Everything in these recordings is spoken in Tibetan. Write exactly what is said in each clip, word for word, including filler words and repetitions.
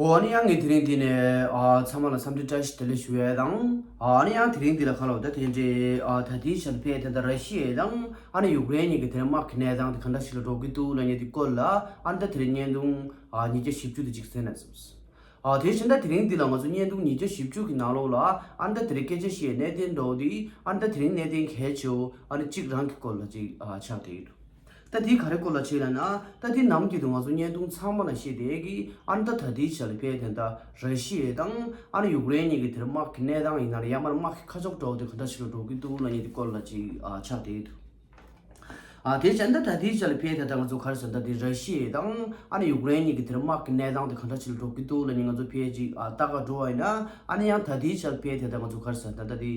ཨོ་ཨ་ནི་ཡང་ངས་དེ་རིང་འདི་ནས་ཨ་ཚང་མ་ལ་འཚམས་འདྲི་བཀྲ་ཤིས་བདེ་ལེགས་ཞུ་ཡས་དང་། ཨ་ནི་ཡང་དེ་རིང་འདི་ལ་ཁ་ལོ་ད་དེ་འདྲའི་ཨ་ད་ལྟའི་ཆར་ཕེ་དེ་ད་ར་ཤི་ཡ་དང་ཨ་ནི་ཡུཀ་རེན་གཉིས་ཀྱི་དེ་རིང་དམག་གི་གནས་སྟངས་དེ་ག་འདྲ་ཞིག་ལ་འགྲོ་གི་འདུག་ལབ་མཁན་དེ་སྐོར་ལ་ཨ་ནི་ད་དེ་རིང་བརྙན་ཐུང་ཨ་ཉིས་བརྒྱ་བཞི་བཅུ་དེ་ཅིག་གསན་ན་བསམས། ཨ་དེ་བཞིན་ད་དེ་རིང་འདི་ལ་ང་ཚོ་བརྙན་ཐུང་ཉིས་བརྒྱ་བཞི་བཅུ་གི་ནང་ལོགས་ལ་ཨ་ནི་ད་དེ་རིང་སྐད་ཆ་བཤད་ཡས་གནད་དོན་འདྲ་བོ་དེ་ཨ་ནི་ད་དེ་རིང་གནད་དོན་གལ་ཆེ་བོ་ཨ་ནི་གཅིག་རང་གི་སྐོར་ལ་ཅིག་ཨ་ཆགས་བསྡད་ཡོད་འདུག་ད་དེ་ག་རེ་སྐོར་ལ་བྱས་ལབ་ན། ད་དེ་ནམ་རྒྱུན་དུ་ང་ཚོ་བརྙན་ཐུང་ཚང་མ་ལ་བཤད་བསྡད་ཀྱི་ཨ་ནི་ད་ད་ལྟའི་ཆ་ལ་ཕེ་དེ་ད་ར་ཤི་ཡ་དང་ཨ་ནི་ཡུཀ་རེན་གཉིས་ཀྱི་དེར་དམག་གི་གནས་སྟངས་ཡིན་ན་རེད། ཡང་མིན་ན་དམག་གི་ཁ་ཕྱོགས་འདྲ་བོ་དེ་ག་འདྲ་ཞིག་ལ་འགྲོ་གི་འདུག་ལབ་མཁན་དེ་སྐོར་ལ་ཅིག་ཨ་ཆགས་བསྡད་ཡོད་འདུག་ཨ་དེ་བྱས་ན་ད་ལྟའི་ཆ་ལ་ཕེ་དེ་ད་ང་ཚོ་ག་རེ་ཟེར་ད་དེ་ར་ཤི་ཡ་དང་ཨ་ནི་ཡུཀ་རེན་གཉིས་ཀྱི་དེར་དམག་གི་གནས་སྟངས་དེ་ག་འདྲ་ཞིག་ལ་འགྲོ་གི་འདུག་ལབ་མཁན་ང་ཚོ་ཕེ་ཅིག་ཨ་ལྟ་ག་འགྲོ་བ་ཡིན་ན། ཨ་ནི་ཡང་ད་ལྟའི་ཆ་ལ་ཕེ་དེ་ད་ང་ཚོ་ག་རེ་ཟེར་ད་ད་དེ།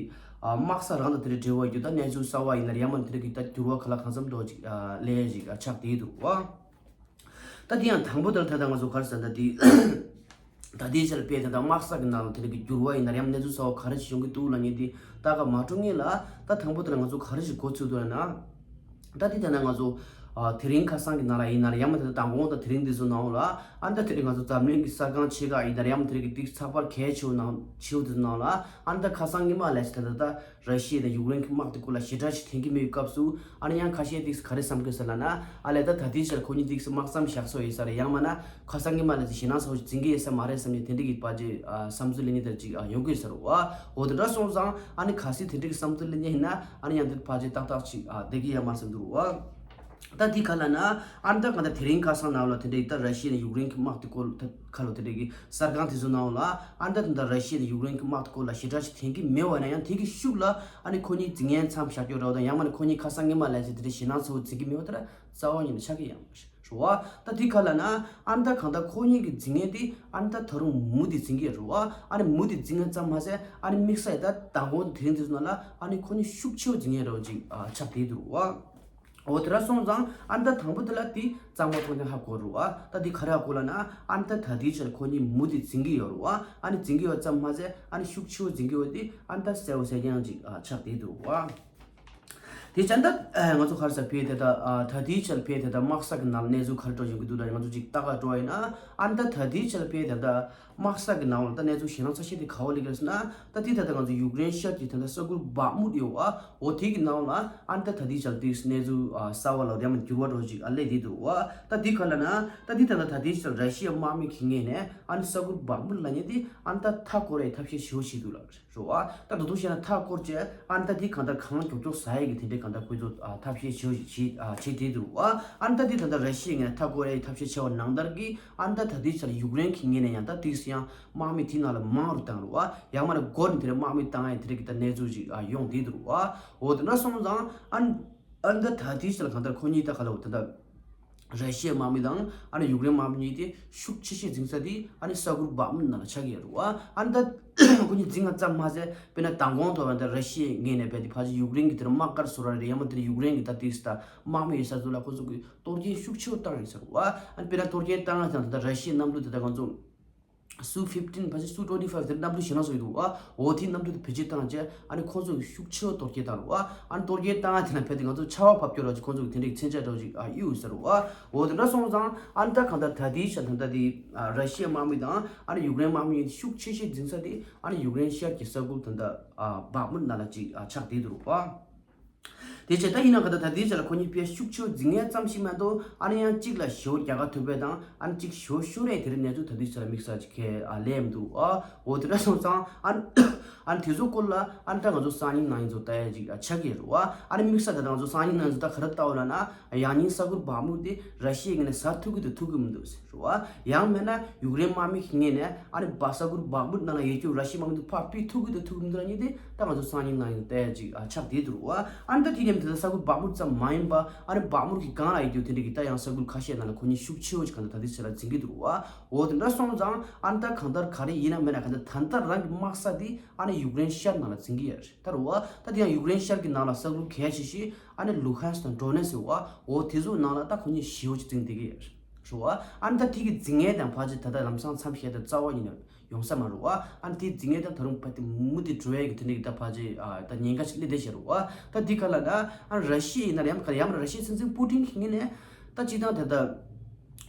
ཨ་དམག་ས་རང་དང་དེ་རིང་འབྲེལ་བ་ཡོད་ད་གནས་ཚུལ་གསར་བ་ཡིན་ན་རེད། ཡང་མིན་དེ་རིང་གི་ད་འགྱུར་བ་ག་ལ་གང་འཚམ་འགྲོ་ཅིག་ཨ་ལས་ཅིག་ཨ་ཆགས་བསྡད་འདུག་བ། ད་དེ་ཡང་དང་པོ་དེར་ད་ད་ང་ཚོ་ག་རེ་ཟེར་ད་དེ། ད་ལྟའི་ཆར་དཔེ་དེ་དང་དམག་ས་གི་ནང་ལ་དེ་རིང་གི་འགྱུར་བ་ཡིན་ན་རེད། ཡང་གནས་ཚུལ་གསར་བ་ག་རེ་ཞིག་ཡོང་གི་འདུག་ལབ་མཁན་དེ་ལྟ་ག་མ་འགྲོ་སྔོན་ལ་ད་དང་པོ་དེ་ལ་ང་ཚོ་ག་རེ་ཞིག་གོ་ཚུལ་འདུག་ལབ་ན། ད་དེ་ད་ན་ང་ཚོ་ཨ་དེ་རིང་ཁ་སང་གི་ནང་ལ་ཡིན་ན་རེད། ཡང་མིན་དེ་ད་མདང་དགོང་དང་དེ་རིང་འདི་ཚོ་ནང་ལ་ཨ་ནི་ད་དེ་རིང་ང་ཚོ་འཛམ་གླིང་གི་གསར་ཁང་ཆེ་ཁག་ཡིན་ན་རེད། ཡང་མིན་དེ་རིང་གི་ཏིག་ཚགས་པར་གལ་ཆེ་བོ་ནང་ཆེ་བོ་དེ་ཚོ་ནང་ལ་ཨ་ནི་ད་ཁ་སང་ཉི་མ་ལས་ད་ད་ད། ར་ཤི་ཡ་དང་ཡུཀ་རེན་གྱི་དམག་དེ་སྐོར་ལ་ཞེ་དྲག་ཞིག་དྲན་གྱི་མེད་པའི་སྐབས་སུ། ཨ་ནི་ཡང་ཁ་ཤས་ཏིག་ག་རེ་བསམ་གྱི་ཟེར་ལབ་ན། ཨ་ལས་ད་ད་ལྟའི་ཆར་ཁོ་གཉིས་ཏིག་དམག་མཚམས་བཞག་སྲོལ་ཡོད་ས་རེད། ཡང་མིན་ན་ཁ་སང་ཉི་མ་ལ་ཞེད་སྣང་ཚ་བོ་ཞིག་འཛིན་གྱི་ཡོད་ས་མ་རེད་བསམ་ནས་དེ་འདྲ་གི་ཕལ་ཆེར་ཨ་བསམ་ཚུལ་ལེན་མཁན་དེ་ཅིག་ཨ་ཡོང་གི་ཡོད་ས་རེད་བ། འོ་དེ་འདྲ་སོང་ཙང་ཨ་ནི་གལ་སྲིད་དེ་འདྲ་གི་བསམ་ཚུལ་ལེན་མཁན་ཡིན་ན་ཨ་ནི་ཡང་དེ་ཕལ་ཆེར་ཏག་ཏག་ཅིག་ཨ་བསྡད་ཀྱི་ཡོད་མ་རེད་བསམ་འདུག་བ། ད་འདི་ག་ལབ་ན། ཨ་ནི་ད་གང་ལྟར་དེ་རིང་ཁ་སང་ནང་ལ་དེ་འདྲའི་ད་ར་ཤི་ཡ་ནས་ཡུཀ་རེན་གྱི་དམག་དེ་སྐོར་ད་ཁ་ལོ་དེ་འདྲའི་གི་གསར་ཁང་དེ་ཚོ་ནང་ལ་ཨ་ནི་ད་དེ་འདྲ་ར་ཤི་ཡ་ནས་ཡུཀ་རེན་གྱི་དམག་དེ་སྐོར་ལ་ཞེ་དྲག་ཞིག་དྲན་གྱི་མེད་པ་ན་ཡང་དེ་གི་ཤུགས་ལ་ཨ་ནི་ཁོ་གཉིས་འཛིང་མཚམས་བཞག་རྒྱུ་རེད་དང་ཡང་མིན་ན་ཁོ་གཉིས་ཁ་སང་ཉི་མ་ལས་ཚེ་དེ་འདྲའི་ཞེད་སྣང་ཚ་བོ་འཛིན་གྱི་མེད་པ་དེ་རྩ་བ་ཉིད་ནས་ཆགས་ཀྱི་ཡང་མ་རེད་བ། ད་འདི་ག་ལབ་ན་ཨ་ནི་ད་གང་ལྟར་ཁོ་གཉིས་ཀྱི་འཛིང་མཚམས་དེ་ཨ་ནི་ད་ད་རུང་མུ་མཐུད་འཛིང་གི་རེད་བ། ཨ་ནི་མུ་མཐུད་འཛིང་མཚམས་ཙམ་མ་ཟད་ཨ་ནི་དམིགས་བསལ་ད་མདང་དགོང་དེ་རིང་དེ་ཚོ་ནང་ལ་ཨ་ནི་ཁོ་གཉིས་ཤུགས་ཆེ་བོ་འཛིང་གི་རེད་བ་ཅིག་ཨ་ཆགས་བསྡད་འདུག་བ། འོ་དེ་འདྲ་སོང་ཙང་ཨ་ནི་ད་དང་པོ་དེ་ལ་དེ་གཙང་མ་ཐོག་ནས་ཧ་གོ་རུ་བ། ད་དེ་ག་རེ་ཧ་གོ་ལབ་ན་ཨ་ནི་ད་ད་ལྟའི་ཆར་ཁོ་གཉིས་མུ་མཐུད་འཛིང་གི་ཡོད་རུ་བ། ཨ་ནི་འཛིང་གི་ཡོད་ཙམ་མ་ཟད་ཨ་ནི་ཤུགས་ཆེ་བོ་འཛིང་གི་ཡོད་དེ་ཨ་ནི་ད་གསལ་བོ་གསལ་རྐྱང་ཅིག་ཨ་ཆགས་བསྡད་འདུག་བ། དེ་བྱས་ད་ཨ་ང་ཚོ་ག་རེ་ཟེར་ཕེ་དེ་ད་ཨ་ད་ལྟའི་ཆར་ཕེ་དེ་ད་དམག་ས་གི་ནང་ལ་གནས་ཚུལ་ག་རེ་འགྲོ་བཞིན་གི་འདུག་ད་ང་ཚོ་ཅིག་ལྟ་ག་འགྲོ་བ་ཡིན་ན་ཨ་ནི་ད་ད་ལྟའི་ཆར་ཕེ་དེ་ད། དམག་ས་གི་ནང་ལ་ད་གནས་ཚུལ་ཞེད་སྣང་ཚ་ཤོས་དེ་ག་བ་སླེབས་ཀྱི་རེད་ཟེར་ན། ད་དེ་ད་ལྟ་ང་ཚོ་ཡུཀ་རེན་ཤར་གྱི་ད་ལྟ་ས་ཁུལ་བག་མུད་ཡོད་བ། འོ་དེ་གི་ནང་ལ་ཨ་ནི་ད་ད་ལྟའི་ཆར་དེ་གནས་ཚུལ་ཨ་གསར་བ་ལ་ཡང་མིན་འགྱུར་བ་འགྲོ་ཅིག་ཨ་སླེབས་བསྡད་འདུག་བ། ད་དེ་ག་ལབ་ན་ད་དེ་ད་ལྟ་ད་ལྟའི་ཆར་ར་ཤི་ཡ་དམག་མི་གི་ངོས་ནས་ཨ་ནི་ས་ཁུལ་བག་མུད་ལབ་མཁན་དེ་ཨ་ནི་ད་མཐའ་སྐོར་ཡའི་ཐབས་ཤེས་ཞེ་པོ་བྱེད་འདུག་ལབ་རེད་བ། ད་ད་དུང་བཤད་ན་མཐའ་སྐོར་བྱས་ཨ་ནི་ད་དེ་གང་ལྟར་གང་མགྱོགས་མགྱོགས་ཟ་ཡ་གི་དེ་འདྲའི་གང་ལྟར་ཁོ་ཚོ་ཨ་ཐབས་ཤེས་ཞེ་པོ་ཞིག་བྱེད་ཨ་བྱེད་བསྡད་འདུག་བ། ཨ་ནི་ད་དེ་ད་ལྟ་ར་ཤི་ཡའི་ངོས་ནས་མཐའ་སྐོར་ཡའི་ཐབས་ཤེས་བྱས་པ་ནང་ལྟར་གྱི། ཨ་ནི་ད་ད་ལྟའི་ཆར་ཡུཀ་རེན་གྱི་ངོས་ནས་ཡང་ད་ཏིག་ཙམ་ཡང་དམག་མི་དེའི་ནང་ལ་མང་རུ་བཏང་རུ་བ། ཡང་མིན་ན་འགོར་ནས་དེ་རིང་དམག་མི་བཏང་ཡ་དེ་རིང་གི་ད་གནས་ཚུལ་ཞིག་ཨ་ཡོང་བསྡད་འདུག་རུ་བ། འོ་དེ་འདྲ་སོང་ཙང་ཨ་ནི་ཨ་ནི་ད་ད་ལྟའི་ཆར་གང་ལྟར་ཁོ་གཉིས་ད་ག་ལ་འོ་ད་ད་ར་ཤི་ཡའི་དམག་མི་དང་ཨ་ནི་ཡུཀ་རེན་དམག་མི་གཉིས་དེ་ཤུགས་ཆེ་ཤོས་འཛིང་ས་དེ་ཨ་ནི་ས་ཁུལ་བག་མུད་ནང་ལ་ཆགས་ཀྱི་ཡོད་རུ་བ། ཨ་ནི་ད་ཁོ་གཉིས་འཛིང་ཡ་ཙམ་མ་ཟད་དཔེར་ན་མདང་དགོང་ཐོག་ལ་ད་ར་ཤི་ཡའི་ངོས་ནས་རྦད་དེ་ཕལ་ཆེར་ཡུཀ་རེན་གྱི་དེ་རིང་དམག་སྒར་བཟོ་ར་རེད། ཡང་མིན་དེ་རིང་ཡུཀ་རེན་གྱི་ད་ཏིག་ཙམ་ད་དམག་མི་ཡོད་ས་ཚོ་ལ་ཁོ་ཚོ་གི་གཏོར་སྐྱོན་ཤུགས་ཆེ་བོ་བཏང་ཡོད་ཟེར་བ། ཨ་ནི་དཔེར་ན་གཏོར་སྐྱོན་བཏང་ཡ་ཙང་ད་ལྟ་ར་ཤི་ཡའི་གནམ་གྲུ་དེ་ད་ང་ཚོ་སུ་ཕིབ་ཊིན་ཕལ་ཆེར་སུ་ཊུ་ཝེན་ཊི་ཕའིབ་དེ་གནམ་གྲུ་ཞེ་ལྔ་བཟོ་ཡི་འདུག་བ། འོ་དེའི་གནམ་གྲུ་དེ་བེད་སྤྱོད་བཏང་རྗེས་ཨ་ནི་ཁོ་ཚོ་གི་ཤུགས་ཆེ་བོ་གཏོར་སྐྱོན་བཏང་རུ་བ། ཨ་ནི་གཏོར་སྐྱོན་བཏང་ཡ་དེ་ན་ཕལ་ཏེ་ང་ཚོ་ཆར་པ་བབས་སྐྱོར་ར་ཅིག་ཁོ་ཚོ་གི་དེ་འདྲའི་མཚོན་ཆ་འདྲ་ཅིག་ཨ་གཡུག་ཡོད་ཟེར་རུ་བ། འོ་དེ་འདྲ་སོང་ཙང་ཨ་ནི་ད་གང་ལྟར་ད་ལྟའི་ཆར་ད་ལྟ་དེ་ཨ་ར་ཤི་ཡའི་དམག་མི་དང་ཨ་ནི་ཡུཀ་རེན་དམག་མི་གཉིས་ཤུགས་ཆེ་ཤོས་འཛིང་ས་དེ་ཨ་ནི་ཡུཀ་རེན་ཤར་གྱི་ས་ཁུལ་ད་ལྟ་ཨ་བག་མུད་ནང་ལ་ཅིག་ཨ་ཆགས་བསྡད་འདུག་རུ་བ། དེ་བྱས་ད་ཡིན་ན་ག་ད་ད་ལྟའི་ཆར་ལ་ཁོ་གཉིས་དཔེ་ཤུགས་ཆེ་བོ་འཛིང་ཡས་ཙམ་ཞིག་མ་གཏོགས་ཨ་ནི་ཡང་གཅིག་ལ་ཞེ་བོ་རྒྱལ་ཁ་ཐོབ་པ་དང་ཨ་ནི་གཅིག་ཞེ་བོ་ཤོར་ཡས་དེ་རིང་གནས་ཚུལ་ད་ལྟའི་ཆར་ལ་དམིགས་བསལ་ཅིག་གས་ཨ་ལས་མི་འདུག་ཨ། འོ་དེ་འདྲ་སོང་ཙང་ཨ་ཨ་ནི་དེ་ཚོ་སྐོར་ལ་ཨ་ནི་ད་ང་ཚོ་སང་ཉིན་གནངས་ཉིན་ཚོ་ལྟ་ཡས་ཅིག་ཨ་ཆགས་ཀྱི་རེད་བ། ཨ་ནི་དམིགས་བསལ་ད་ད་ང་ཚོ་སང་ཉིན་གནངས་ཉིན་ཚོ་ད་ག་རེ་ལྟ་བ་ལབ་ན་ཡང་སྙིང་ས་ཁུལ་བག་མུད་དེ་ར་ཤི་ཡའི་ངོས་ནས་ཟ་ཐུབ་ཀྱི་འདུག་ཐུབ་ཀྱི་མི་འདུག་ཟེར། རེད་བ། ཡང་མིན་ན་ཡུཀ་རེན་དམག་མི་ཞིག་ངོས་ནས་ཨ་ནི་བ་ས་ཁུལ་བག་མུད་ནང་ལ་ཡོད་རྒྱུ་ར་ཤི་དམག་མི་དེ་ཕར་སྤེལ་ཐུབ་ཀྱི་འདུག་ཐུབ་ཀྱི་མི་འདུག་ལབ་མཁན་དེ་ད་ང་ཚོ་སང་ཉིན་གནངས་ཉིན་ལྟ་ཡ་ཅིག་ཨ་ཆགས་བསྡད་འདུག་རུ་བ། ཨ་ནི་ད་དེ་མཉམ་དུ་ད་ས་ཁུལ་བག་མུད་ཙམ་མ་ཡིན་པ་ཨ་ནི་བག་མུད་ཀྱི་སྒང་ལ་ཡོད་རྒྱུ་དེ་འདྲ་གི་ད་ཡང་ས་ཁུལ་ཁ་ཤས་ནང་ལ་ཁོ་གཉིས་ཤུགས་ཆེ་བོ་ཅིག་གང་ལྟར་ད་དེ་ཚོ་ལ་འཛིང་གི་འདུག་རུ་བ། འོ་དེ་འདྲ་སོང་ཙང་ཨ་ནི་ད་གང་ལྟར་ག་རེ་ཡིན་ན་མིན་ན་གང་ལྟར་ད་ལྟ་རང་གི་དམག་ས་དེ་ཨ་ནི་ཡུཀ་རེན་ཤར་ནང་ལ་འཛིང་གི་ཡོད་རེད་ད་རུ་བ། ད་དེ་ཡང་ཡུཀ་རེན་ཤར་གྱི་ནང་ལ་ས་ཁུལ་གལ་ཆེ་ཤོས་ཨ་ནི་ལུ་ཧན་སི་དང་ཌོ་ནེ་སི་རེད་བ། འོ་དེ་ཚོའི་ནང་ལ་ད་ཁོ་གཉིས་ཞེ་བོ་ཅིག་འཛིང་བསྡད་ཀྱི་རེད་བ། ཨ་ནི་ད་དེ་གི་འཛིང་ཡས་དང་ཕལ་ཆེར་ད་ལྟ་ལམ་སང་མཚམས་བཞག་ད་རྩ་བ་ཉིད་ནས་ཡོང་ས་མ་རེད་བ། ཨ་ནི་དེ་འཛིང་ཡས་དང་ད་རུང་ཕལ་ཏེ་མུ་མཐུད་འགྲོ་ཡས་ཀྱི་དེ་འདྲ་གི་ད་ཕལ་ཆེར་ཨ་ད་ཉེན་ཁ་ཞིག་སླེབས་བསྡད་བཞག་རེད་བ། ད་དེ་ག་ལ་ད་ཨ་ར་ཤི་ཡ་ཡིན་ན་ཡང་ག་ལ་ཡང་ར་ཤི་ཡའི་སྲིད་འཛིན་པུ་ཏིན་གྱི་ངོས་ནས་ད་སྤྱིར་བཏང་ད་ལྟ་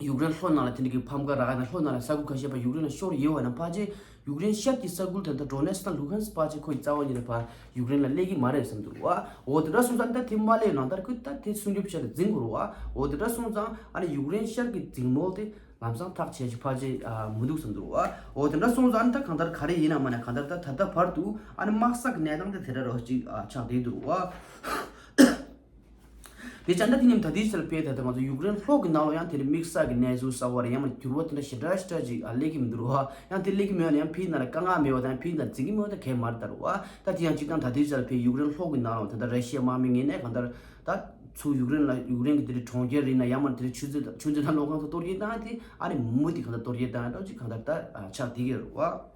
ཡུཀ་རེན་ལྷོ་ནང་ལ་དེ་འདྲ་གི་ཕམ་ཁ་རག་ཡ་ན་ལྷོ་ནང་ལ་ས་ཁུལ་ཁ་ཤས་ཕར་ཡུཀ་རེན་ལ་ཤོར་ཡོད་པ་ན་ཕལ་ཆེར་ཡུཀ་རེན་ཤར་གྱི་ས་ཁུལ་དེ་འདྲ་ཌོ་ནེ་སི་དང་ལུ་ཧན་སི་ཕལ་ཆེར་ཁོ་ཡི་རྩ་བ་ཉིད་ནས་ཕར་ཡུཀ་རེན་ལ་སླེབས་ཀྱི་མ་རེད་བསམ་འདུག་བ། འོ་དེ་འདྲ་སོང་ཙང་ད་དེ་མ་སླེབས་ནང་ལྟར་ཁོས་ད་དེ་སྲུང་སྐྱོབ་བྱས་ཏེ་འཛིན་དགོས་རེད་བ། འོ་དེ་འདྲ་སོང་ཙང་ཨ་ནི་ཡུཀ་རེན་ཤར་གྱི་འཛིང་མོལ་དེ་ལམ་སང་ཐག་ཆད་ཅིག་ཕལ་ཆེར་ཨ་མི་འདུག་བསམ་འདུག་བ། འོ་དེ་འདྲ་སོང་ཙང་ད་གང་ལྟར་ག་རེ་ཡིན་ན་མ་ན་གང་ལྟར་ད་ད་ལྟ་བར་དུ་ཨ་ནི་དམག་ས་གི་གནས་སྟངས་དེ་དེ་འདྲ་རོ་ཅིག་ཨ་ཆགས་བསྡད་འདུག་བ། དེ་བྱས་ན་དེ་མཉམ་ད་ལྟའི་ཆར་དཔེ་ད་ལྟ་ང་ཚོ་ཡུཀ་རེན་ལྷོ་གི་ནང་ལ་ཡང་དེ་འདྲ་དམིགས་བསལ་གྱི་གནས་ཚུལ་གསར་བ་རེད། ཡང་མ་འགྱུར་བ་དེ་འདྲ་ཞེ་དྲག་ཞེ་དྲག་ཅིག་ཨ་སླེབས་ཀྱི་མི་འདུག་རོ། ཡང་དེ་སླེབས་ཀྱི་མེད་ན་ཡང་ཕིའི་ནང་ལ་དཀའ་ངལ་མེད་པ་དང་ཕིའི་ནང་འཛིང་གི་མེད་པ་དང་གས་མ་རེད་ད་རོ། ད་དེ་ཡང་སྤྱིར་བཏང་ད་ལྟའི་ཆར་ཕིའི་ཡུཀ་རེན་ལྷོ་གི་ནང་ལ་ད་ལྟ་ར་ཤི་ཡའི་དམག་མི་ངོས་ནས་གང་ལྟར་ད་ཚུར་ཡུཀ་རེན་ལ་ཡུཀ་རེན་གྱི་དེ་འདྲ་གྲོང་ཁྱེར་རེད་ན་ཡང་མ་དེ་འདྲ་ཆུ་མཛོད་ཆུ་མཛོད་དང་གློག་ཁང་ཚོ་གཏོར་སྐྱོན་བཏང་དེ་ཨ་ནི་མུ་མཐུད་གང་ལྟར་གཏོར་སྐྱོན་བཏང་འདྲ་ཅིག་གང་ལྟར་ད་ཆགས་བསྡད་ཀྱི་རེད་བ།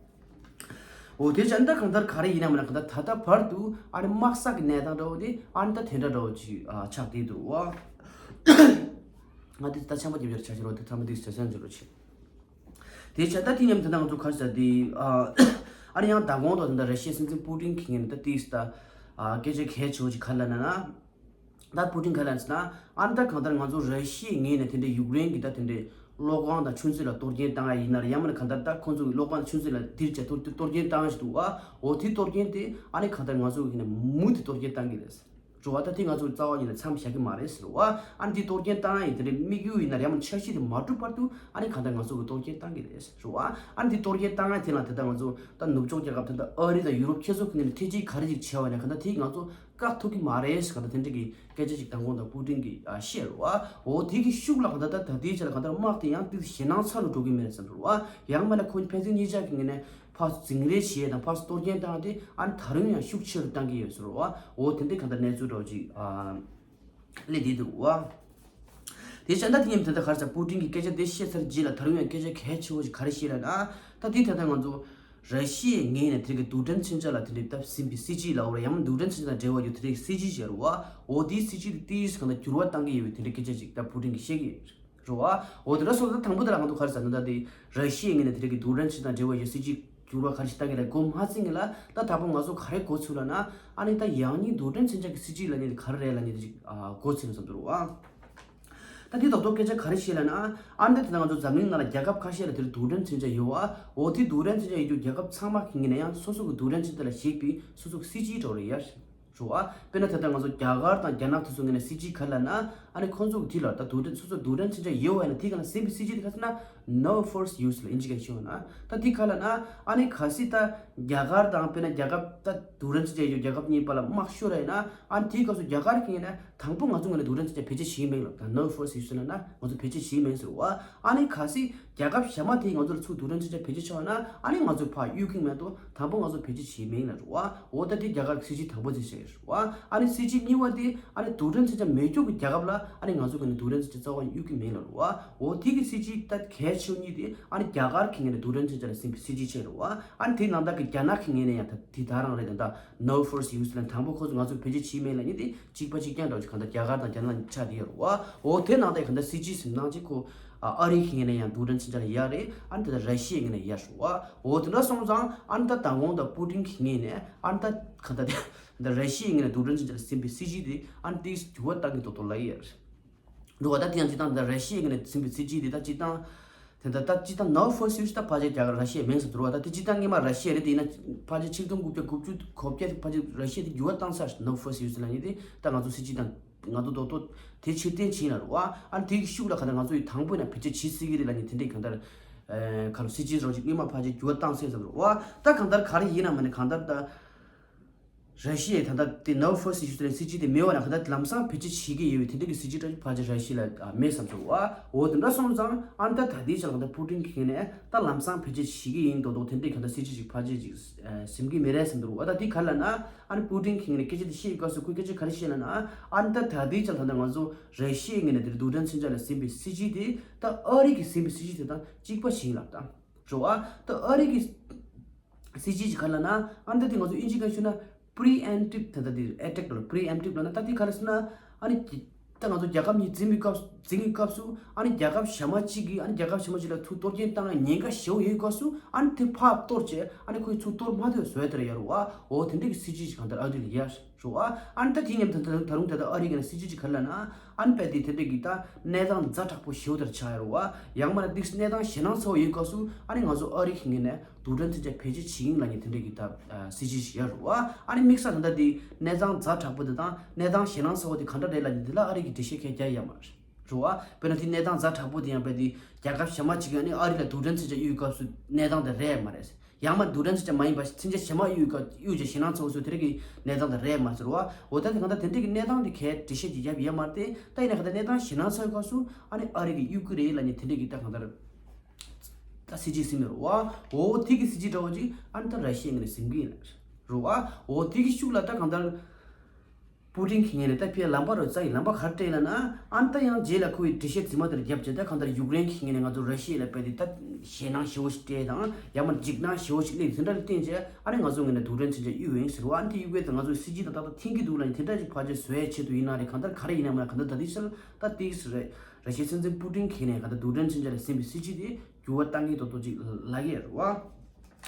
འོ་དེ་བྱས་ན་ད་གང་ལྟར་ག་རེ་ཡིན་ན་མིན་ན་གང་ལྟར་ད་ལྟ་བར་དུ་ཨ་ནི་དམག་ས་གི་གནས་སྟངས་འདྲ་བོ་དེ་ཨ་ནི་ད་དེ་འདྲ་འདྲ་བོ་ཅིག་ཨ་ཆགས་བསྡད་འདུག་བ། ང་དེ་ད་ཆམ་པ་རྒྱབ་རྒྱབ་ཆགས་ཤི་རོགས་དེ་ཐ་མ་དེ་ཆ་ཚང་འཇོག་རོགས་བྱེད། དེ་བྱས་ད་དེ་མཉམ་དེ་ད་ང་ཚོ་ག་རེ་ཟེར་དེ་ཨ་ཨ་ནི་ཡང་མདང་དགོང་དང་དེ་འདྲ་ར་ཤི་ཡའི་སྲིད་འཛིན་པུ་ཏིན་གྱི་ངོས་ནས་ད་དེ་ད་ཨ་སྐད་ཆ་གལ་ཆེ་བོ་ཅིག་ག་རེ་ལབ་ན་ན། ད་པུ་ཏིན་ག་ལབ་ཟེར་ན། ཨ་ནི་ད་གང་ལྟར་ང་ཚོ་ར་ཤི་ཡའི་ངོས་ནས་དེ་འདྲའི་ཡུཀ་རེན་གྱི་ད་དེ་འདྲའི་གློག་ཁང་དང་ཆུ་མཛོད་ལ་གཏོར་སྐྱོན་བཏང་ཡ་ཡིན་ན་རེད། ཡང་མིན་ན་གང་ལྟར་ད་ཁོང་ཚོ་གི་གློག་ཁང་དང་ཆུ་མཛོད་ལ་དེར་བྱས་གཏོར་གཏོར་སྐྱོན་བཏང་ཡ་ཞིག་འདུག་བ། འོ་དེ་གཏོར་སྐྱོན་དེ་ཨ་ནི་གང་ལྟར་ང་ཚོ་གི་ནས་མུ་མཐུད་གཏོར་སྐྱོན་བཏང་གི་རེད། རེད་བ། ད་དེ་ང་ཚོ་རྩ་བ་ཉིད་ནས་མཚམས་བཞག་གི་མ་རེད་ཟེར་བ། ཨ་ནི་དེ་གཏོར་སྐྱོན་བཏང་ཡ་ཡི་དེ་འདྲའི་དམིགས་ཡུལ་ཡིན་ན་རེད། ཡང་མིན་འཆར་གཞི་དེ་མ་གྲུབ་བར་དུ་ཨ་ནི་གང་ལྟར་ང་ཚོ་གི་གཏོར་སྐྱོན་བཏང་གི་རེད་ཟེར་བ། ཨ་ནི་དེ་གཏོར་སྐྱོན་བཏང་ཡ་དེ་ལ་དེ་ལྟར་ང་ཚོ་ད་ནུབ་ཕྱོགས་རྒྱལ་ཁབ་དེ་ལྟར་ཨ་རི་དང་ཡུ་རོབ་ཁྱེད་ཚོ་གི་ནས་ཐེ་ཇུས་ག་རེ་ཅིག་བྱས་བ་ཡིན་ན་གང་ལྟར་དེ་ང་ཚོ་བཀག་ཐུབ་ཀྱི་མ་རེད་ཟེར་གང་ལྟར་དེ་འདྲ་གི་སྐད་ཆ་ཞིག་མདང་དགོང་དང་པུ་ཏིན་གྱིས་ཨ་བཤད་རེད་བ། འོ་དེ་གི་ཤུགས་ལ་གང་ལྟར་ད་ད་ལྟའི་ཆ་ལ་གང་ལྟར་དམག་དེ་ཡང་དེ་ཞེད་སྣང་ཚ་རུ་འགྲོ་གི་མེད་རེད་བསམ་རེད་བ། ཡང་མིན་ན་ཁོ་ཕན་ཚུན་གཉིས་ཆ་གི་ངོས་ནས་ཕར་འཛིང་རེས་བྱེད་དང་ཕར་གཏོར་སྐྱོན་བཏང་སྟེ་ཨ་ནི་ད་རུང་ཡང་ཤུགས་ཆེ་རུ་བཏང་གི་ཡོད་ཟེར་རེད་བ། འོ་དེ་འདྲ་གང་ལྟར་གནས་ཚུལ་འདྲ་བོ་ཅིག་ཨ་སླེབས་བསྡད་འདུག་བ། དེ་བྱས་ན་དེ་ཉིན་དེ་འདྲ་ག་རེ་ཟེར་པུ་ཏིན་གྱིས་སྐད་ཆ་དེ་བཤད་ཚར་རྗེས་ལ་ད་རུང་ཡང་སྐད་ཆ་གལ་ཆེ་བོ་ཞིག་ག་རེ་བཤད་ལབ་ན། ད་དེ་ད་ལྟ་ང་ཚོ་ར་ཤི་ཡའི་ངོས་ནས་དེ་རིང་གི་རྡུལ་ཕྲན་མཚོན་ཆ་ལ་དེ་འདྲའི་ད་སིམ་པའི་སྲིད་ཇུས་ལབ་དགོས་རེད། ཡང་ན་རྡུལ་ཕྲན་མཚོན་ཆ་དང་འབྲེལ་བ་ཡོད་དེ་རིང་སྲིད་ཇུས་བྱས་རེད་བ། འོ་དེའི་སྲིད་ཇུས་དེ་ཏིས་གང་ལྟར་འགྱུར་བ་གཏང་གི་ཡོད་པའི་དེ་འདྲའི་སྐད་ཆ་ཞིག་ད་པུ་ཏིན་གྱིས་བཤད་ཀྱི་རེད་བ། འོ་དེ་འདྲ་སོང་ཙང་དང་པོ་དེ་ལ་ང་ཚོ་ག་རེ་ཟེར་ན། ད་དེ་ར་ཤི་ཡའི་ངོས་ནས་དེ་རིང་གི་རྡུལ་ཕྲན་མཚོན་ཆ་དང་འབྲེལ་བ་ཡོད་སྲིད་ཇུས་འགྱུར་བ་ག་རེ་ཞིག་གཏང་གི་རེད་མགོ་མ་ཚོས་གི་ལ། ད་ད་པོ་ང་ཚོ་ག་རེ་མགོ་ཚོས་ལབ་ན། ཨ་ནི་ད་ཡང་སྙིང་རྡུལ་ཕྲན་མཚོན་ཆ་གི་སྲིད་ཇུས་ལབ་ནི་དེ་ག་རེ་རེད་ལབ་ནི་དེ་ཅིག་ཨ་མགོ་ཚོས་ནས་བསམ་འདུག་བ། ད་དེ་རྡོག་རྡོག་སྐད་ཆ་ག་རེ་བཤད་ལབ་ན། ཨ་ནི་ད་ད་ང་ཚོ་འཛམ་གླིང་ནང་ལ་རྒྱལ་ཁབ་ཁ་ཤས་ལ་དེ་རྡུལ་ཕྲན་མཚོན་ཆ་ཡོད་བ། འོ་དེ་རྡུལ་ཕྲན་མཚོན་ཆ་ཡོད་རྒྱུ་རྒྱལ་ཁབ་ཚང་མ་གི་ངོས་ནས་ཡང་སོ་སོ་གི་རྡུལ་ཕྲན་མཚོན་ཆ་ལ་གཞིགས་པའི་སོ་སོ་གི་སྲིད་ཇུས་འདྲ་བོ་རེད་ཡ། རེད་བ། དཔེར་ན་ད་ལྟ་ང་ཚོ་རྒྱ་གར་དང་རྒྱ་ནག་དེ་ཚོ་ངོས་ནས་སྲིད་ཇུས་ག་རེ་ལབ་ན། ཨ་ནི་ཁོང་ཚོ་གི་དེ་ལ་ད་རྡུལ་ཕྲན་སོ་སོ་རྡུལ་ཕྲན་མཚོན་ཆ་ཡོད་བ་ཡིན་ན་དེ་ག་ལ་ཟིན་པའི་སྲིད་ཇུས་དེ་ག་ཟེར་ན། No force use ལ་ཨིན་ཇི་སྐད་ཤོད་ན། ད་དེ་ག་ལབ་ན། ཨ་ནི་གལ་སྲིད་ད་རྒྱ་གར་དང་དཔེར་ན་རྒྱལ་ཁབ་ད་རྡུལ་ཕྲན་མཚོན་ཆ་ཡོད་རྒྱལ་ཁབ་གཉིས་བར་ལ་དམག་ཤོར་བ་ཡིན་ན། ཨ་ནི་དེའི་སྐབས་སུ་རྒྱ་གར་གི་ངོས་ནས་དང་པོ་ང་ཚོ་ངོས་ནས་རྡུལ་ཕྲན་མཚོན་ཆ་བེད་སྤྱོད་བྱེད་ཀྱི་མེད་ལབ། ད་No force use ལབ་ན་ང་ཚོ་བེད་སྤྱོད་བྱེད་ཀྱི་མེད་ཟེར་བ། ཨ་ནི་གལ་སྲིད་རྒྱལ་ཁབ་གཞན་མ་དེས་ང་ཚོ་ལ་ཚུར་རྡུལ་ཕྲན་མཚོན་ཆ་བེད་སྤྱོད་བྱས་པ་ན། ཨ་ནི་ང་ཚོ་ཕར་གཡུག་གི་མེད་དོ། དང་པོ་ང་ཚོ་བེད་སྤྱོད་བྱེད་མིན་ལ་རུ་བ། འོ་ད་དེ་རྒྱ་གར་གྱི་སྲིད་ཇུས་དང་པོ་དེ་བྱས་རུ་བ། ཨ་ནི་སྲིད་ཇུས་གཉིས་པ་དེ་ཨ་ནི་རྡུལ་ཕྲན་མཚོན་ཆ་མེད་རྒྱུ་གི་རྒྱལ་ཁབ་ལ་ཨ་ནི་ང་ཚོ་གི་ནི་རྡུལ་ཕྲན་མཚོན་ཆ་རྩ་བ་གཡུག་གི་མིན་ལ་རུ་བ། འོ་དེ་གི་སྲིད་ཇུས་ད་གལ་ཆེ་བ་གཉིས་དེ་ཨ་ནི་རྒྱ་གར་གི་ངོས་ནས་རྡུལ་ཕྲན་མཚོན་ཆ་ལ་ཟིན་པའི་སྲིད་ཇུས་བྱས་རུ་བ། ཨ་ནི་དེ་ནང་ལྟར་གི་རྒྱ་ནག་གི་ངོས་ནས་ཡང་ད་དེ་ད་རང་རེད། ད་ད་No force use ལ་དང་པོ་ཁོ་ཚོ་ང་ཚོ་བེད་སྤྱོད་བྱེད་མིན་ལ་གཉིས་དེ། གཅིག་པ་གཅིག་རྐྱང་འདྲ་བོ་ཅིག་གང་ལྟར་རྒྱ་གར་དང་རྒྱ་ནག་ཆགས་བསྡད་ཡོད་རེད་བ། འོ་དེ་ནང་དེ་གང་ལྟར་སྲིད་ཇུས་ཟིན་སྟངས་ཅིག་ཁོ་ཨ་རི་གི་ངོས་ནས་ཡང་རྡུལ་ཕྲན་མཚོན་ཆ་ལ་ཡ་རེད། ཨ་ནི་དེ་ལྟར་ར་ཤི་ཡའི་ངོས་ནས་ཡ་རེད་བ། འོ་དེ་འདྲ་སོང་ཙང་ཨ་ནི་ད་མདང་དགོང་དང་པུ་ཏིན་གི་ངོས་ནས་ཨ་ནི་ད་གང་ལྟར་དེ་ད་ར་ཤི་ཡའི་ངོས་ནས་རྡུལ་ཕྲན་མཚོན་ཆ་ལ་ཟིན་པའི་སྲིད་ཇུས་དེ་ཨ་ནི་དེ་འགྱུར་བ་གཏང་གི་འདུག་འདུག་ལབ་ཡོད་རེད། འདུག་བ། ད་དེ་ཡང་སྤྱིར་བཏང་ད་ར་ཤི་ཡའི་ངོས་ནས་ཟིན་པའི་སྲིད་ཇུས་དེ་ད་སྤྱིར་བཏང་། དེ་ད་ད་སྤྱིར་བཏང་No force use ད་ཕལ་ཆེར་རྒྱ་གར་ར་ཤི་ཡ་མིན་ཟེར་འདུག་བ། ད་དེ་སྤྱིར་བཏང་སྔོན་མ་ར་ཤི་ཡ་རེད། དེ་ཡིན་ན་ཕལ་ཆེར་ཆིག་སྟོང་དགུ་བརྒྱ་དགུ་བཅུ་གོ་བརྒྱད་ཕལ་ཆེར་ར་ཤི་ཡ་དེ་འགྱུར་བ་བཏང་ས་No force use ལབ་མཁན་དེ་ད་ང་ཚོ་སྲིད་ཇུས་དང་ང་ཚོ་རྡོག་རྡོག་དེ་ཕྱིར་འཐེན་བྱས་ན་རེད་བ། ཨ་ནི་དེ་གི་ཤུགས་ལ་ག་ད་ང་ཚོ་ཡི་དང་པོ་ཡིན་ན་བེད་སྤྱོད་བྱེད་སྲིད་ཀྱི་རེད་ལབ་མཁན་དེ་འདྲའི་གང་ལྟར་ཨེ་ག་རེ་སྲིད་ཇུས་རོགས་ཅིག་སྔོན་མ་ཕལ་ཆེར་འགྱུར་བ་བཏང་སྲིད་ཟེར་རེད་བ། ད་གང་ལྟར་ག་རེ་ཡིན་ན་མ་ནི་གང་ལྟར་ད། ར་ཤི་ཡས་ད་ལྟ་དེ་No force use ལ་སྲིད་ཇུས་དེ་མེད་པ་ན་ག་ད་ལམ་སང་བེད་སྤྱོད་བྱེད་ཀྱི་ཡོད་པའི་དེ་འདྲ་གི་སྲིད་ཇུས་འདྲ་ཕལ་ཆེར་ར་ཤི་ཡ་ལ་མེད་བསམ་སོང་བ། འོ་དེ་འདྲ་སོང་ཙང་ཨ་ནི་ད་ད་ལྟའི་ཆ་ལ་ག་ད་པུ་ཏིན་གྱི་ངོས་ནས་ད་ལམ་སང་བེད་སྤྱོད་བྱེད་ཀྱི་ཡིན་མདོག་མདོག་དེ་འདྲའི་ག་ད་སྲིད་ཇུས་ཅིག་ཕལ་ཆེར་ཅིག་ཟིན་གྱི་མེད་རེད་བསམ་འདུག་བ། ད་དེ་ག་ལ་ན་ཨ་ནི་པུ་ཏིན་གྱི་ངོས་ནས་སྐད་ཆ་དེ་བཤད་ཡོད་སྐབས་སུ་ཁོས་སྐད་ཆ་ག་རེ་བཤད་ལ་ན། ཨ་ནི་ད་ད་ལྟའི་ཆ་ལ་ད་ལྟ་ང་ཚོ་ར་ཤི་ཡའི་ངོས་ནས་དེ་རྡུལ་ཕྲན་མཚོན་ཆ་ལ་ཟིན་པའི་སྲིད་ཇུས་དེ་ད་ཨ་རི་གི་ཟིན་པའི་སྲིད་ཇུས་དེ་དང་གཅིག་པ་ཞིག་ལབ་ད། རེད་བ། ད་ཨ་རི་གི་སྲིད་ཇུས་ཀྱི་ག་ལ་ན་ཨ་ནི་ད་དེ་ང་ཚོ་ཨིན་ཇི་སྐད་ཞུ་ན་preemptive ད་ད་དེ་attack ལ་preemptive ལ་ན་ད་དེ་ག་ལ་ཟེར་ན་ཨ་ནི་ད་ང་ཚོ་རྒྱལ་ཁབ་གཉིས་འཛིང་བའི་སྐབས་ འཛིང་གི་སྐབས་སུ་ཨ་ནི་རྒྱལ་ཁབ་གཞན་པ་གཅིག་གིས་ཨ་ནི་རྒྱལ་ཁབ་གཞན་པ་གཅིག་ལ་ཚུར་གཏོར་སྐྱོན་བཏང་ཡ་ཉེན་ཁ་ཞེ་པོ་ཡོད་སྐབས་སུ་ཨ་ནི་དེ་ཕར་གཏོར་བྱས་ཨ་ནི་ཁོས་ཚུར་གཏོར་མ་ཐུབ་བཟོ་ཡ་དེ་ར་ཡོད་རེད་བ། འོ་དེ་འདྲ་གི་སྲིད་ཇུས་ཤིག་གང་ལྟར་ཨ་རི་ལ་ཡོད་རེད་བ། ཨ་ནི་ད་དེ་མཉམ་དུ་ད་ད་རུང་ད་ལྟ་ཨ་རི་གི་ནང་སྲིད་ཇུས་ཅིག་ག་རེ་ལབ་ན་ཨ་ནི་རྦད་དེ་དེ་འདྲ་གི་ད་གནས་སྟངས་ཛ་དྲག་པོ་ཞེ་པོ་དེ་ར་ཆགས་ཡོད་རེད་བ། ཡང་མིན་ན་དེ་གནས་སྟངས་ཞེད་སྣང་ཚ་པོ་ཡོད་སྐབས་སུ་ཨ་ནི་ང་ཚོ་ཨ་རི་གི་ངོས་ནས་རྡུལ་ཕྲན་མཚོན་ཆ་བེད་སྤྱོད་བྱེད་ཀྱི་ཡིན་ལབ་མཁན་དེ་འདྲ་གི་ད་སྲིད་ཇུས་ཤིག་ཡོད་རེད་བ། ཨ་ནི་དམིགས་བསལ་ད་ལྟ་དེ་གནས་སྟངས་ཛ་དྲག་པོ་དེ་དང་གནས་སྟངས་ཞེད་སྣང་ཚ་པོ་དེ་གང་འདྲ་རེད་ལབ་མཁན་དེ་ལ་ཨ་རི་གིས་འགྲེལ་བཤད་གང་ཡང་རྒྱག་ཡོད་མ་རེད། རེད་བ། དཔེར་ན་དེ་གནས་སྟངས་ཛ་དྲག་པོ་དེ་ཡང་རྦད་དེ་རྒྱལ་ཁབ་གཞན་པ་གཅིག་གིས་ཨ་ནི་ཨ་རི་ལ་རྡུལ་ཕྲན་མཚོན་ཆ་གཡུག་སྐབས་སུ་གནས་སྟངས་དེ་རེད་མ་རེད། ཡང་མིན་རྡུལ་ཕྲན་མཚོན་ཆ་མ་ཡིན་པ་མཚོན་ཆ་གཞན་པ་གཡུག་ག་གཡུག་བྱས་ཞེད་སྣང་ཚ་པོ་བཟོ་དེ་རིགས་ཀྱི་གནས་སྟངས་དེ་རེད་མ་ཟེར་བ། འོ་ད་དེ་གང་ལྟར་དེ་འདྲས་ཀྱི་གནས་སྟངས་དེ་གས་འགྲེལ་བཤད་ཅིག་བརྒྱབ་ཡོད་མ་རེད་དེ། ད་ཡིན་ན་གང་ལྟར་གནས་སྟངས་ཞེད་སྣང་ཚ་བའི་སྐབས་སུ་ཨ་ནི་ཨ་རི་གིས་གཡུག་གི་རེད་ལབ་ནས་དེ་འདྲས་ཀྱི་ད་གང་ལྟར་ད་སྲིད་ཇུས་ཟིན་མེད་རེད་བ། འོ་དེ་གི་སྲིད་ཇུས་འདྲ་བོ་ཅིག་ཨ་ནི་ད་ར་ཤི་ཡའི་ངོས་ནས་ཟིན་གི་ཡིན་རེད་བ། འོ་དེ་གི་ཤུགས་ལ་ད་གང་ལྟར། པུ་ཏིན་གྱི་ངོས་ནས་ད་ཕར་ལམ་པ་རོ་རྩ་ཡི་ལམ་པ་ག་རེ་སྤྲད་ལབ་ན། ཨ་ནི་ད་ཡང་རྗེས་ལ་ཁོས་འགྲེལ་བཤད་རྫུན་མ་དེ་འདྲ་བརྒྱབ་བྱས། ད་གང་ལྟར་ཡུཀ་རེན་གྱི་ངོས་ནས་ང་ཚོ་ར་ཤི་ཡ་ལ་རྦད་དེ་ད་ཞེད་སྣང་ཞེ་པོ་ཞིག་སྤྲད་དང་ཡང་མིན་འཇིགས་སྣང་ཞེ་པོ་ཞིག་སླེབས་དེ་འདྲ་ལ་བརྟེན་བྱས་ཨ་ནི་ང་ཚོའི་ངོས་ནས་རྡུལ་ཕྲན་མཚོན་ཆ་གཡུག་ཡིན་ཟེར་བ། ཨ་ནི་དེ་གཡུག་པས་ད་ང་ཚོའི་སྲིད་ཇུས་དང་ཏག་ཏག་མཐུན་གྱི་འདུག་ལབ་ནས་དེ་འདྲ་ཅིག་ཕར་ཕྱོགས་བཟོ་ཡའི་ཆེད་དུ་ཡིན་ན་རེད། གང་ལྟར་ག་རེ་ཡིན་ན་མིན་ན་གང་ལྟར་ད་ལྟའི་ཆར་ད་ཏོག་ཙམ་རེད། ར་ཤི་ཡའི་སྲིད་འཛིན་པུ་ཏིན་གྱི་ངོས་ནས་གང་ལྟར་རྡུལ་ཕྲན་མཚོན་ཆ་ལ་ཟིན་པའི་སྲིད་ཇུས་དེ་འགྱུར་བ་གཏང་གི་ཏོག་ཏོག་ཅིག་ལབ་ཀྱི་ཡོད་རེད་བ།